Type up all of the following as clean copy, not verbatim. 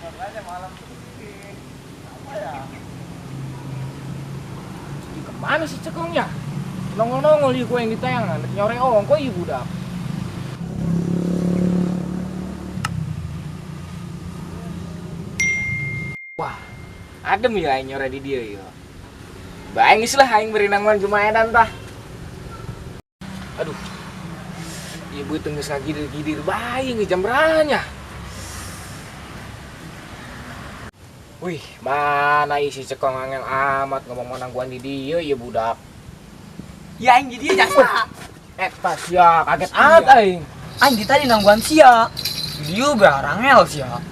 Makanya malam apa ya? Di kemana sih cekongnya? Nongol-nongol ieu yang ditayangan, nyore ongko ieu budak. Wah, adem ya aing nyore di dieu ieu. Bae geus lah aing beri nangguan jumaedan tah. Aduh. Ieu beuteung geus ngagidir-gidir bae geus jam beranya. Wih, mana isi cekong angel amat ngomong nangguan di dieu ieu budak. Ya aing di dieu jasa. Tas ya kaget amat aing. Aing di tadi nangguan sia. Di dieu barangel sia.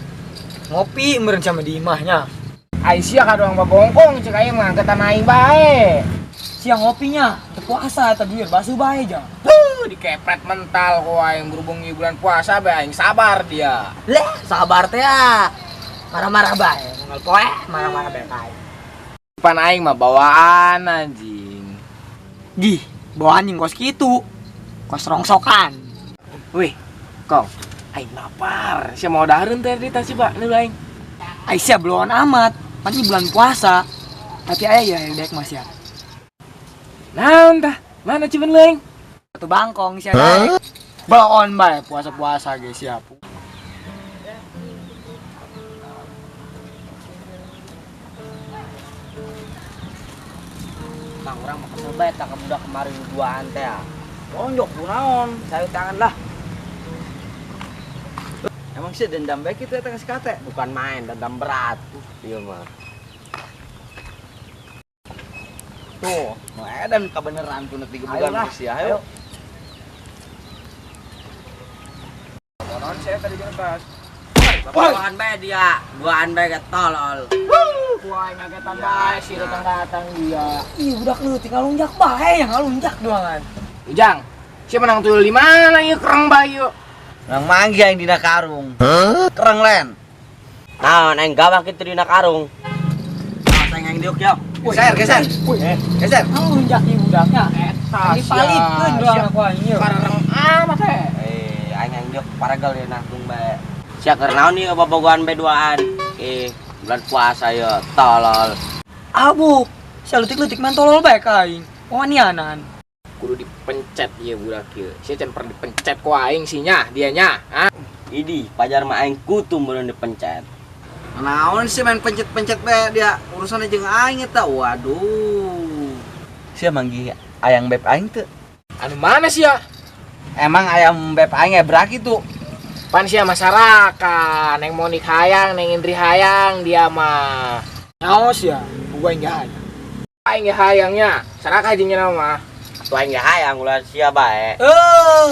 Ngopi meureun sama di imahnya. Ai sia kadoang babongkong cek aing mah angketan aing bae. Sia ngopinya, teu puasa eta bieu basuh bae ja. Dikepret mental ku aing berhubung ieu bulan puasa bae aing sabar dia. Leh, sabar teh ya. Marah-marah bae, nunggal poe, marah-marah bae ka aing. Pan aing mah bawaan anjing. Gih, bawaan yang kos kitu. Kos rongsokan. Wih, kong, aing lapar. Sia mau dahareun teh di tas Pak, nu aing. Ai sia beloan amat, pan ini bulan puasa. Tapi aya ya dek mas ya. Naon tah? Mana ciben leuing? Satu bangkong sia daek. Beloan bae puasa-puasa ge sia. Bang, orang mau kesel bae tak budak kemarin duaan teh. Tonjok kunaon? Sayu tangan lah. Emang sih dendam bae kitu eta ka si Kate? Bukan main, dendam berat. Iya mah. Tuh, mau edan kebeneran tuh nek digebugan geus ya. Ayo. Naon saya tadi jeung tas. Duaan bae dia, duaan bae ge tolol. Wah, ngagetan bae si datang-datang dia. Ih, budak leutik ngalunjak bae, yang ngalunjak doangan. Ujang, sia menang tuyul di mana ieu kereng bae ieu? Nang manggi aing dina karung. Kereng len. Naon aing gawah kitu dina karung. Nah, aing diuk yo. Geser, geser. Geser. Ngalunjak ieu budaknya. Eta dipalikeun doang aku aing ieu. Kareng amat teh. Aing aing diuk paregal dina nangtung bae. Sia keur naon ieu bobogohan bae duaan? Bulan puasa yo tolol. Abu, sia leutik-leutik main tolol bae ka aing. Wanianan. Kudu dipencet ieu budak ieu. Sia can pernah dipencet ku aing sinya dianya, ha? Idi, pajar mah aing kutu meureun dipencet. Naon sih main pencet-pencet bae dia urusannya jeung aing eta. Waduh. Sia manggih ayang beb aing teu? Anu mana sia? Emang ayam beb aing ebrak kitu. Pan sia masyarakat, neng Monik hayang, neng Indri hayang dia mah. Nyaho sia, gua aing ge hayang. Aing ge hayangnya, saraka jeung nya mah. Tuh aing ge hayang ulah sia bae.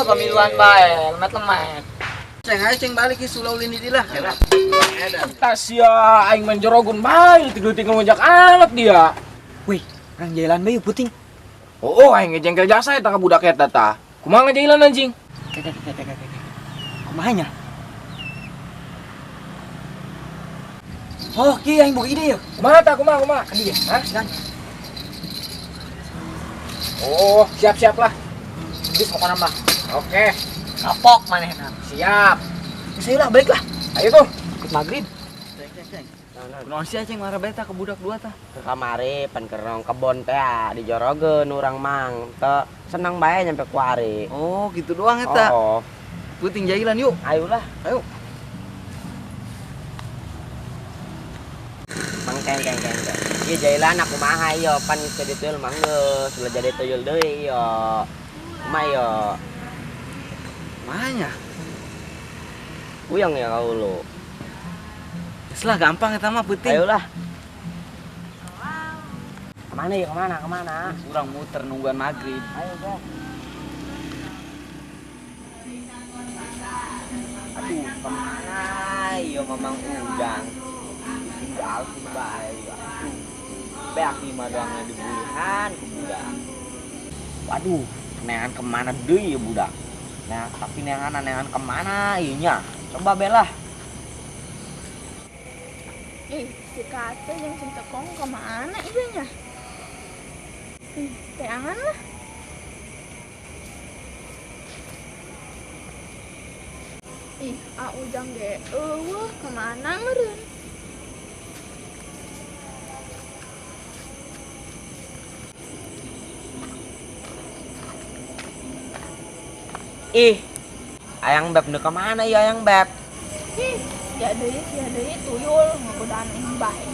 Pemiluan bae, lemet-lemet. Ceng ayo ceng balik ke Sulau lini di lah. Tas sia aing menjorogun bae, leutik-leutik ngelunjak amat dia. Wih, urang jalan bae puting. Oh, aing ngejengkel jasa eta ka budak eta tah. Kumaha ngejailan anjing? Kek kek kek kek. Kumaha nya? Oh, kieu aing boga ide yeuh. Kumaha tah, kumaha kumaha? Kan dia, hah? Kan. Oh, siap-siap lah. Geus pokona mah. Oke. Kapok manehna. Siap. Geus ayo lah, balik lah. Ayo tuh. Ikut maghrib. Ceng ceng ceng. Naon sia ceng marah bae tah ke budak dua tah? Ke kamari pan keur kebon teh dijorogeun urang mang. Teu seneng bae nyampe kuari. Oh, gitu doang eta. Oh. Puting jailan yuk. Ayolah. Ayo. Mang keng keng keng. Ieu jailan aku kumaha ieu pan geus jadi tuyul mah geus ulah jadi tuyul deui ieu. Kumaha ieu? Kumaha nya? Uyang ya kau lu. Geus lah gampang eta mah peuting. Ayolah. Kemana ya kemana kemana? Urang muter nungguan maghrib. Ayo deh. Aduh, kemana? Iyo mamang udang. Ditinggal ku bae. Aduh. Beak di madangna dibulihan ku budak. Waduh, neangan kemana deui ya budak? Nah, tapi neangan kemana ieu nya? Coba belah. Ih, si Kate jeung si Tekong kemana ieu nya? Ih, teangan lah. Ih, a Ujang ge eueuh kemana meureun? Ih. Ayang Beb nu ka mana ieu Ayang Beb? Ih, sia deui tuyul ngagodaan aing bae.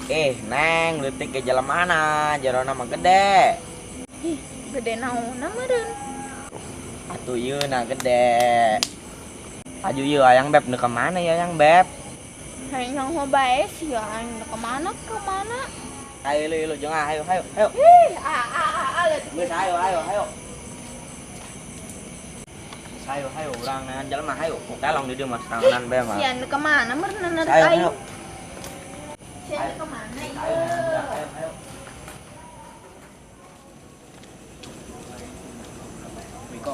Eh, Neng, leutik ke jalan mana? Jarona mah gede. Ih, gede naonna meureun. Atuh ieu na gede. Aju ieu Ayang Beb nu ka mana ieu Ayang Beb? Hayang nyaho bae sia aing ka mana ka mana. Ayo lu lu jeung ayo ayo ayo. Ih, a a a a leutik. Geus ayo ayo ayo. Ayo ayo urang neangan jelema ayo. Kalong di dieu mah tanganan bae mah. Sia nu ka mana meureun narik Ayo aing. ayo. Sia nu ka mana Ayo ieu? ayo ayo. Wiko.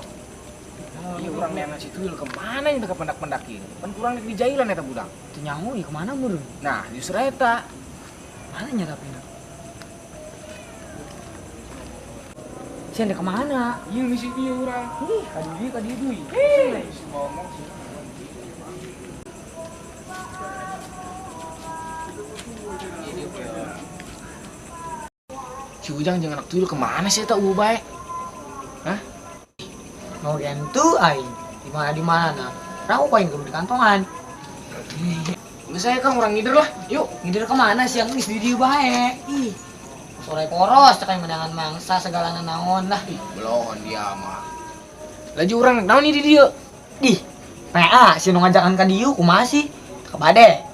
Iya urang neangan si tuyul kemana yang teu pendak-pendak ieu? Pan kurang rek dijailan eta budak. Teu nyaho ieu kemana meureun? Nah, justru eta. Mana nya tapi na? Sia ndek kemana? Ieu misi ieu urang. Ih, ka dieu ka dieu deui. Ih, ngomong sih. Si Ujang jeung anak tuyul kemana sih eta eueuh bae? Hah? Mau gentu aing. Di mana di mana? Rau aing kudu di kantongan. Geus saya Kang urang ngider lah. Yuk. Ngider kemana sih yang geus di dieu bae? Ih. Sore poros cek aing menangan mangsa segala naon lah. Ih, belon dia mah. Laju urang naon di dieu? Dih, PA si nu ngajakan ka dieu kumaha sih? Kabade.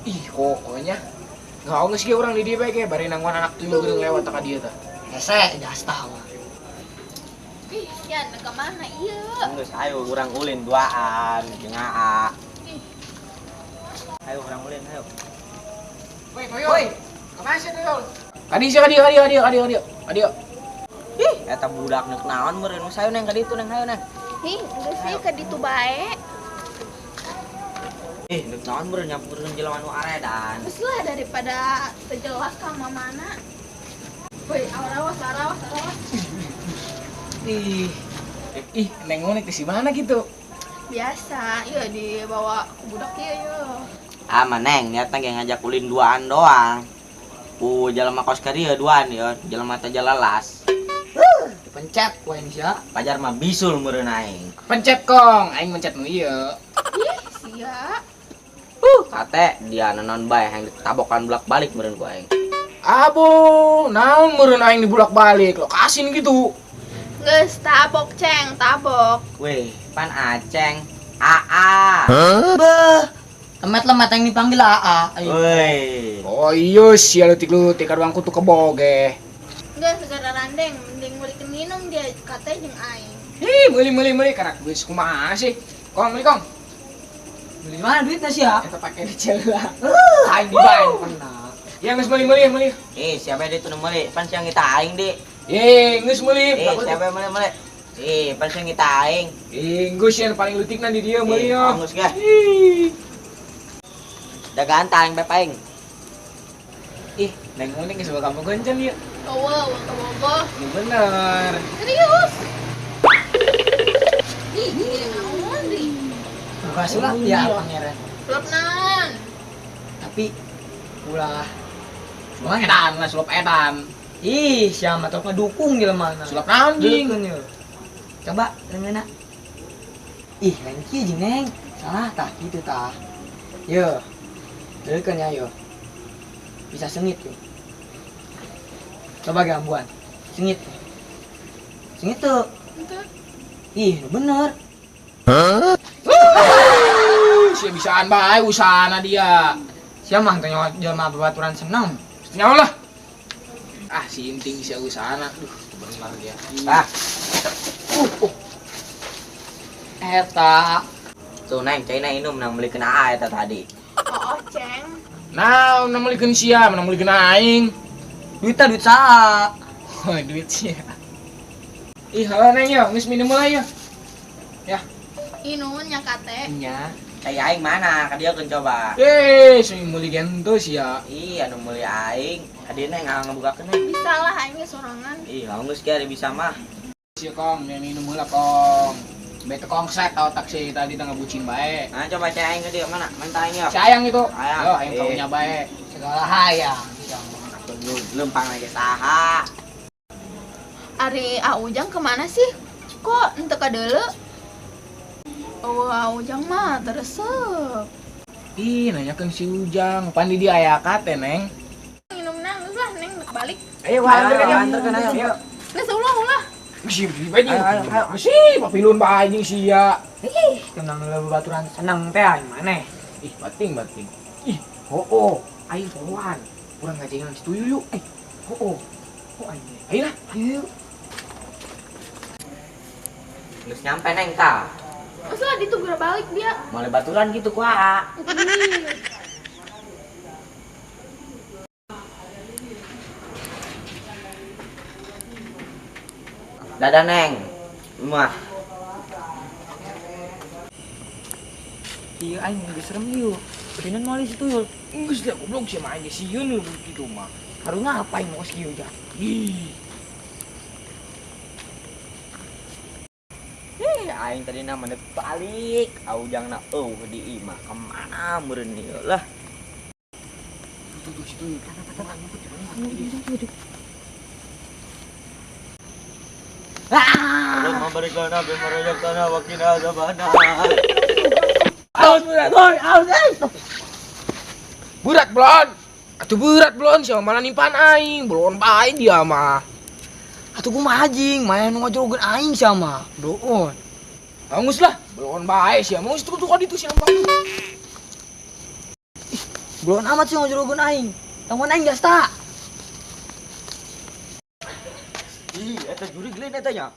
Ih, pokoknya nggak geus ge urang di dieu bae ge bari nangguan anak tuyul geuning lewat ka dieu tah. Hese jasta mah. Ih, sia nu ka mana ieu? Geus ayo urang ulin duaan jeung Aa. Ih. Ayo urang ulin ayo. Woi, tuyul. Kemana sih tuyul? Kadi sia kadi kadi kadi kadi kadi. Kadi. Ih, eta budak neuk naon meureun. Geus ayo Neng ka ditu Neng ayo Neng. Ih, geus sih ka ditu bae. Ih, neuk naon meureun nyampeurkeun jelema nu aredan. Geus lah daripada teu jelas ka mana. Woi, awas awas awas. Ih, Ih, Neng Unik di mana gitu? Biasa, ieu dibawa ku budak ieu ieu. Ah, mah Neng, niatna ge ngajak ulin duaan doang. Ku jelema kos ka dieu duaan ieu, jelema teh jelelas. Dipencet ku aing sia. Pajar mah bisul meureun aing. Pencet Kong, aing mencet nu ieu. Ih, sia. Kate dia nanon bae hayang ditabokan bolak-balik meureun ku aing. Abo, naon meureun aing dibulak-balik, lokasin gitu. Geus tabok ceng, tabok. Weh, pan Aceng. AA. Beuh. Lemet-lemet yang dipanggil AA. Ayo. Woi. Oh iya, sia leutik-leutik kaduang kutu kebo ge. Geus segera randeng, mending meulikeun minum dia kate jeung aing. Ih, meuli meuli meuli karak geus kumaha sih? Kong, meuli Kong. Beli mana duitnya sia? Eta pake di ceula. Aing di bae. Pernah. Ya geus meuli meuli meuli. Eh, siapa dia tuh nu meuli? Pan siang kita aing di. Eh, geus meuli. Eh, siapa yang meuli meuli? Eh, pan siang kita aing. Eh, geus yang paling leutikna di dieu meuli Eh, yo. geus ge. Ih. Da gantang beb aing. Ih, Neng Unik geus bakal bogoncen ieu. Eueuh, eueuh. Nu bener. Serius. Ih, ini naon deui? Buka sulap ya pangeran. Sulap naon? Tapi ulah Sulap edan lah, sulap edan. Ih, siapa tuh ngedukung jelema mana. Sulap naon jing? Dukung yeuh. Coba leungeunna. Ih, lain kieu jeung Neng. Salah tah kitu tah. Yeuh. Deukeun ya yeuh. Bisa sengit yeuh. Coba gambuan. Sengit. Sengit tuh. Henteu. Ih, nu bener. Sia bisaan bae usahana dia. Sia mah teh nyawa jelema babaturan seneng. Nyawa lah. Ah, si Inting sia usahana. Duh, bener dia. Ah, Eta. tuh Neng, cai na inum nang meulikeun AA eta tadi. Oh, ceng. Nah, nu meulikeun sia, nu meulikeun aing. Duitna duit saha? Oh, duit sia. Ih, halo Neng ya, geus minum mulai ya. Ya. Ih, nuhun nya kate. Nya. Cai aing mana? Ka dieu keun coba. Eh, sing meuli gento sia. Ih, anu meuli aing. Ka dieu Neng ngabukakeun Neng. Bisa lah aing ge sorangan. Ih, geus ge ari bisa mah. Sia Kong, yang minum heula Kong. Bete kongsek tau taksi tadi tengah bucin bae. Nah, coba cai aing ke dieu mana? Menta aing yeuh. Sayang itu. Sayang. Yo, aing Eh. kaunya bae. Segala hayang. Sia mah. Lempang lagi saha. Ari A Ujang kemana sih? Kok ente kadeuleu? Eueuh Ujang mah teu resep. Ih, nanyakeun si Ujang, pan di dia aya kate, Neng. Minumna geus lah Neng balik. Ayo, Anterkeun ayo. Geus ulah ulah. Geus bae jeung. Ayo, ayo, ayo. Geus papilun bae jeung sia. Ih, tenang baturan seneng teh aing maneh. Ih, bating bating. Ih, hoo, aing pohoan. Urang ngajengan si Tuyul yuk. Eh, hoo. Oh aing. Ayo lah. Ayo. Geus nyampe Neng tah. Geus lah ditu geura balik dia. Moal baturan gitu ku Aa. Dadah Neng. Muah. Iya aing geus serem ieu. Beuteungan moal si Tuyul. Geus lah goblok sia mah aing sieun lu kitu mah. Karunya apa aing mau kieu jah. Ih, Ih, aing tadi na mendek balik. Aujangna eueuh di imah kemana meureun ieu lah. tuh tuh si Tuyul. Allahumma barik lana bima razaqtana wa qina adzabannar. Awas berat, oi, awas, eh. Berat belon. Atuh berat belon sia malah nimpan aing. Belon bae dia mah. Atuh kumaha jing, maneh nu ngajurugeun aing sama. Doon. Angus lah, belon bae sia mah geus tuh tuh ditu sia mah. Belon amat sih ngajurugeun aing. Tangguhan aing jasta. Ih, eta jurig lain eta nya.